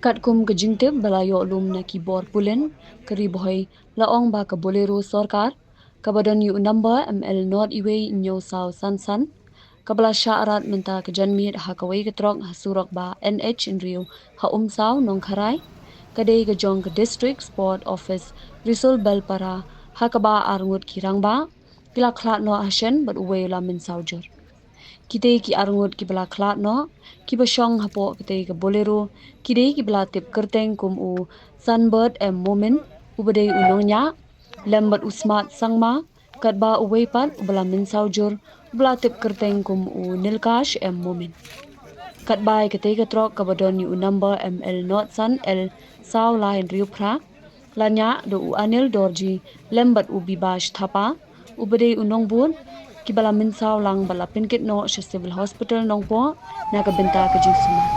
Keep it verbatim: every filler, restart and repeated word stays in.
Katkum ka jingtip ba la ïoh lum na ki bor pulin, ka Ri Bhoi la ong ba ka Bolero sorkar, kaba don ïa u number M L not iwei hynñiew saw san san, kaba la shah rat mynta ka janmiet ha kawei ka trok ha surok ba N H hynriew ha Umsaw, Nongkharai, ka dei ka jong ka District Sport Office Risulbel Para, ha kaba arngut ki rangbah ki la khlad noh ha shen bad uwei u la mynsaw jur. Kitei ki arngut kiba la khlad noh, kiba shong hapoh katei ka Bolero, ki dei kiba la tip kyrteng kum u Sunbird M Momin, uba dei u nongñiah, lem bad u Smart Sangma, katba uwei pat uba la mynsaw jur, uba la tip kyrteng kum u Nilkash M Momin. Katba ïa katei ka trok kaba don ïa u number M L not san L saw lai hynriew phra, la ñiah da u Anil Dorji lem bad u Bibash Thapa, uba dei u nongbud, kiba la mynsaw lang bad la pynkit noh sha Civil Hospital Nongpoh na ka bynta ka jingsumar.